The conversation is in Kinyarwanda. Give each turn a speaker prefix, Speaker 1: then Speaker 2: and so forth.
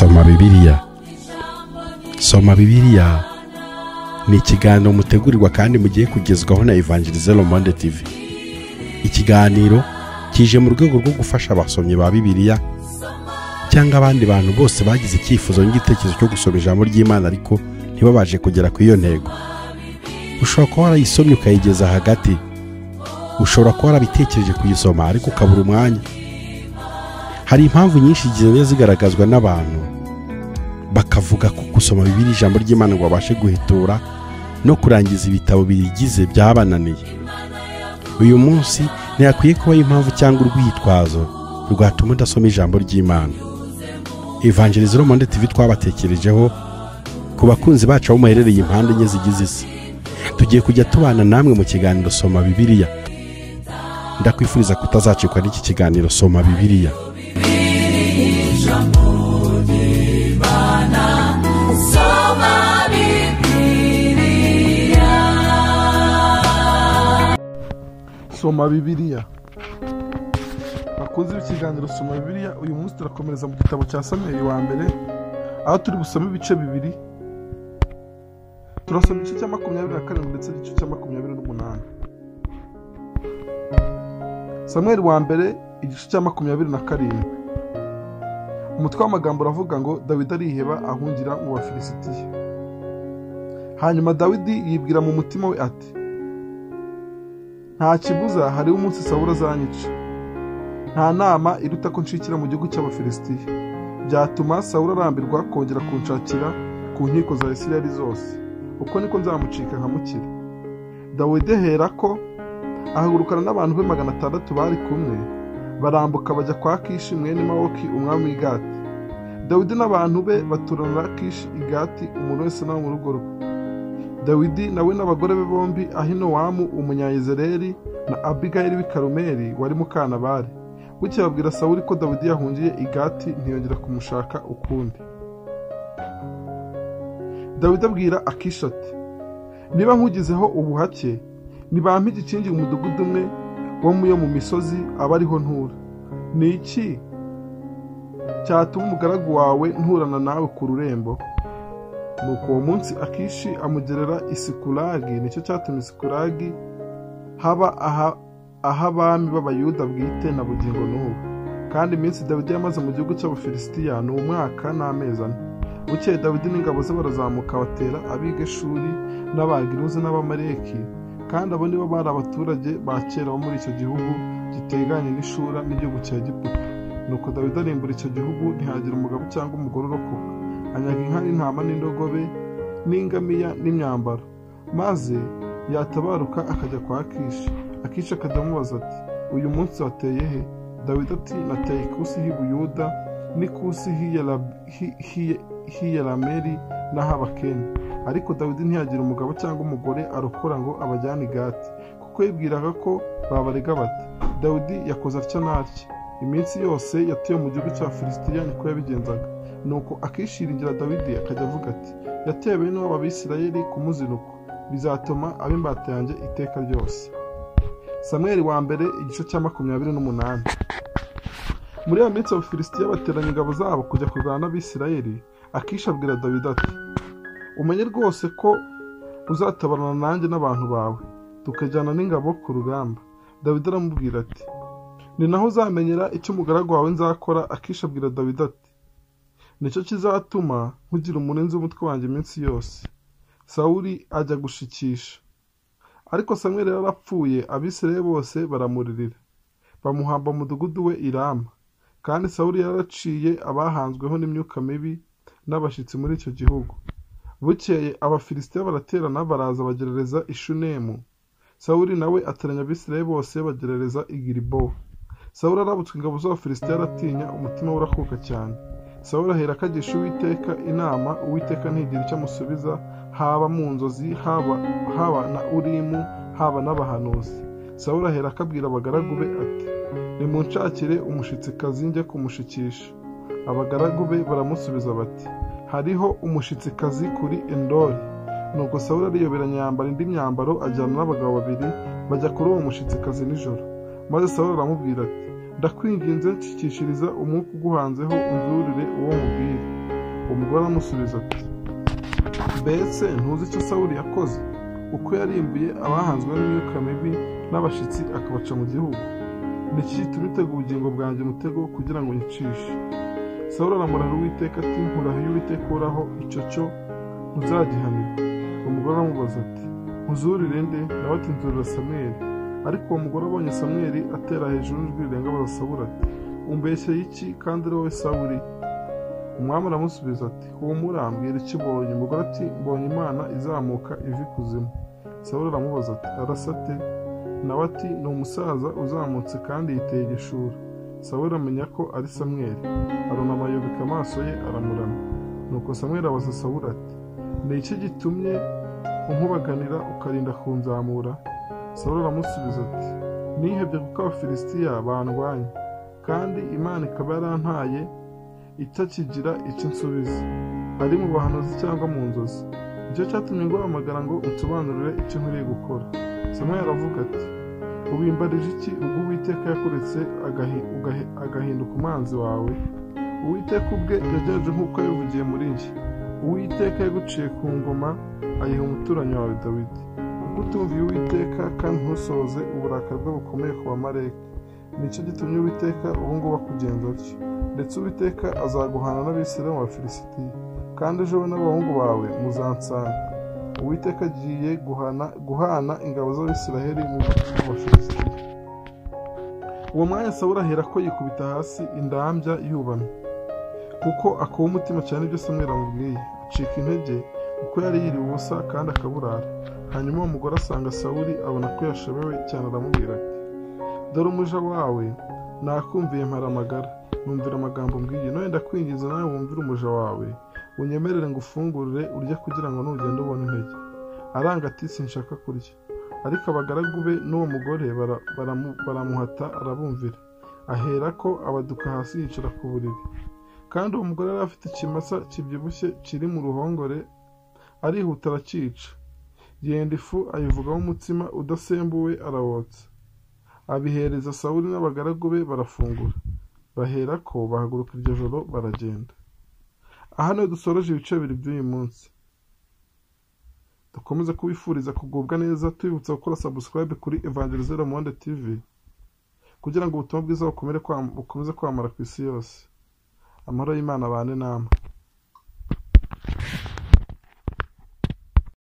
Speaker 1: Soma Bibiliya. Soma Bibiliya ni ikiganiro mutegurirwa kandi mugiye kugezwaho na Evangelize Le Monde TV. Ikiganiro kije mu rwego rwo gufasha abasomyi ba Bibiliya cyangwa abandi bantu bose bagize icyifuzo n'igitekerezo cyo gusoma ijambo ry'Imana ariko ntibabashe kugera ku iyo ntego. Ushobora kuba warayisomye ukayigeza hagati, ushobora kuba warabitekereje kuyisoma ariko ukabura umwanya. Hari impamvu nyinshi zigenda zigaragazwa n'abantu bakavuga ko gusoma Bibiliya ijambo ry'Imana ngo babashe guhitura no kurangiza ibitabo biyigize byabananiye. Uyu munsi ntihakwiye kuba impamvu cyangwa urwitwazo rwatuma udasoma ijambo ry'Imana. Evangelize Le Monde TV twabatekerejeho ku bakunzi bacu aho muherereye impande enye zigize isi. Tugiye kujya tubana namwe mu kiganiro Soma Bibiliya. Ndakwifuriza kutazacikwa n'iki kiganiro Soma Bibiliya.
Speaker 2: Soma Bibiliya. Bakunze ikiganiro Soma Bibiliya, uyu munsi turakomereza mu gitabo cya Samweli wa mbere, aho turi busome ibice bibiri. Turasoma igice cya 27 ndetse n'igice cya 28. Samweli wa mbere igice cya 27. Umutwe w'amagambo uravuga ngo Dawidi ariheba ahungira mu Bafilisitiya. Hanyuma Dawidi yibwira mu mutima we ati: nta kibuza hariho umunsi Sawuli azanyica. Nta nama iruta ko nshikira mu gihugu cy'Abafilisitiya. Byatuma Sawuli arambirwa kongera kunshakira ku nkiko za Isirayeli zose. Uko niko nzamucika nkamukira. Dawidi aherako ahagurukana n'abantu be 600 bari kumwe, barambuka bajya kwa Kishi mwene Mawoki umwami w'i Gati. Dawidi n'abantu be baturana na Kishi i Gati, umuntu wese nawe mu rugo rwe. Dawidi nawe n'abagore be bombi, Ahinowamu umunyayizereri na Abigayili w'i Karumeli wari mukanabari. Bukeye babwira Sawuli ko Dawidi yahungiye i Gati, ntiyongera kumushaka ukundi. Dawidi abwira Akishi ati: niba nkugizeho ubuhake, nibampe igikingi umudugudu umwe wo muyo mu misozi aba ariho ntura. Ni iki cyatuma umugaragu wawe nturana nawe ku rurembo? Nuko uwo munsi Akishi amugerera i Sikulagi. Nicyo cyatumye Sikulagi haba ah'abami b'Abayuda bwite na bugingo n'ubu. Kandi iminsi Dawidi yamaze mu gihugu cy'Abafilisitiya ni umwaka n'amezi 4. Bukeye Dawidi n'ingabo ze barazamuka batera ab'Igeshuri n'Abagiruzi n'Abamaleki, kandi abo nibo bari abaturage ba kera bo muri icyo gihugu giteganye n'Ishura n'igihugu cya Egiputa. Nuko Dawidi arimbura icyo gihugu, ntihagira umugabo cyangwa umugore urokoka. Anyaga inka n'intama n'indogobe n'ingamiya n'imyambaro, maze yatabaruka akajya kwa Akishi. Akishi akajya amubaza ati: uyu munsi wateye he? Dawidi ati: nateye ikusi h'i Buyuda n'ikusi h'i Yerameli n'ah'Abakeni. Ariko Dawidi ntiyagira umugabo cyangwa umugore arokora ngo abajyane i Gati, kuko yibwiraga ko babarega bati: Dawidi yakoze atya n'atya. Iminsi yose yatuye mu gihugu cya Filisitiya niko yabigenzaga. Nuko akishiringira Dawidi akajya avuga ati: yatewe bene w'Abisirayeli kumuzinuko, bizatuma aba imbata yanjye iteka ryose. Samweli wa mbere igice cya 28. Muri iyo minsi Abafilisitiya bateranya ingabo zabo kujya kurwana n'Abisirayeli. Akishi abwira Dawidi ati: umenye rwose ko uzatabarana nanjye n'abantu bawe, tukajyana n'ingabo ku rugamba. Dawidi aramubwira ati: ni naho uzamenyera icyo umugaragu wawe nzakora. Akishi abwira Dawidi ati: nicyo kizatuma nkugira umurinzi w'umutwe wanjye iminsi yose. Sawuli ajya gushikisha. Ariko Samweli yarapfuye, Abisirayeli bose baramuririra, bamuhamba mu mudugudu we i Rama. Kandi Sawuli yaraciye abahanzweho n'imyuka mibi n'abashyitsi muri icyo gihugu. Bukeye Abafilisitiya baraterana baraza bagerereza i Shunemu. Sawuli nawe ateranya Abisirayeli bose bagerereza i Gilibowa. Sawuli arabutswe ingabo z'Abafilisitiya aratinya, umutima we urakuka cyane. Sawuli ahera akagisha Uwiteka inama, Uwiteka ntigira icyo amusubiza, haba mu nzozi, haba na Urimu, haba n'abahanuzi. Sawuli ahera akabwira abagaragu be ati: nimunshakire umushitsikazi njye kumushikisha. Abagaragu be baramusubiza bati: hariho umushitsikazi kuri Endori. Nuko Sawuli ariyoberanya yambara indi myambaro, ajyana n'abagabo babiri bajya kuri uwo mushitsikazi nijoro. Maze Sawuli aramubwira ati: ndakwinginze nshikishiriza umwuka uguhanzeho, unzurire uwo mubwira. Uwo mugore aramusubiza ati mbese ntuzi icyo Sawuli yakoze, uko yarimbuye abahanzwe n'imyuka mibi n'abashyitsi akabaca mu gihugu? Ni iki gitumye utega ubugingo bwanjye umutego kugira ngo unyicishe? Sawuli aramurahira Uwiteka ati nkurahiye Uwiteka uhoraho, icyo cyo ntuzagihanirwa. Uwo mugore aramubaza ati nkuzurire nde? Nawe ati nzurira Samweli. Ariko uwo mugore abonye Samweli atera hejuru n'ijwi rirenga abaza Sawuli ati umbeshyeye iki kandi ari wowe Sawuli? Umwami aramusubiza ati humura, mbwira icyo ubonye. Umugore ati mbonye Imana izamuka iva ikuzimu. Sawuli aramubaza ati arasa ate? Nawe ati ni umusaza uzamutse kandi yiteye igishura. Sawuli amenya ko ari Samweli, arunama yubika amaso ye aramuramya. Nuko Samweli abaza Sawuli ati ni iki gitumye unkubaganira ukarinda kunzamura? Sawuli aramusubiza ati nihebye kuko Abafilisitiya bandwanya, kandi Imana ikaba yarantaye itakigira icyo nsubiza, ari mu bahanuzi cyangwa mu nzozi. Nicyo cyatumye nguhamagara ngo unsobanurire icyo nkwiriye gukora. Samweli aravuga ati ubimbarije iki ubwo Uwiteka yakuretse agahinduka umwanzi wawe? Uwiteka ubwe yagenje nk'uko yabivugiye muri njye. Uwiteka yaguciye ku ngoma ayiha umuturanyi wawe Dawidi. Kuko utumviye Uwiteka kandi ntusohoze uburakari bwe bukomeye ku Bamaleki, nicyo gitumye Uwiteka ubu ngubu akugenza atyo. Ndetse Uwiteka azaguhana n'Abisirayeli mu Bafilisitiya, kandi ejo wowe n'abahungu bawe muzansanga. Uwiteka agiye guhana ingabo z'Abisirayeli mu Bafilisitiya. Uwo mwanya Sawuli ahera ko yikubita hasi indambya yubamye, kuko akuba umutima cyane ibyo Samweli amubwiye. Acika intege kuko yari yiriwe ubusa kandi akaburara. Hanyuma uwo mugore asanga Sawuli abona ko yashobewe cyane, aramubwira ati dore umuja wawe nakumviye mpara amagara, numvira amagambo mbwiye. None ndakwinginze nawe wumvire umuja wawe, unyemerere ngo ufungurire urye kugira ngo nugenda ubone intege. Aranga ati sinshaka kurya. Ariko abagaragu be n'uwo mugore baramuhata arabumvira. Aherako abaduka hasi yicara ku buriri. Kandi uwo mugore yari afite ikimasa kibyibushye kiri mu ruhongore, arihuta aracyica, yenda ifu ayivugamo umutsima udasembuwe arawotsa, abihereza Sawuli n'abagaragu be barafungura. Baherako bahaguruka iryo joro baragenda. Aha niho dusoreje ibice bibiri by'uyu munsi. Dukomeze kubifuriza kugubwa neza, tubibutsa gukora subscribe kuri Evangelize Le Monde TV kugira ngo ubutumwa bwiza bukomeze kwamamara ku isi yose. Amahoro y'Imana abane namwe.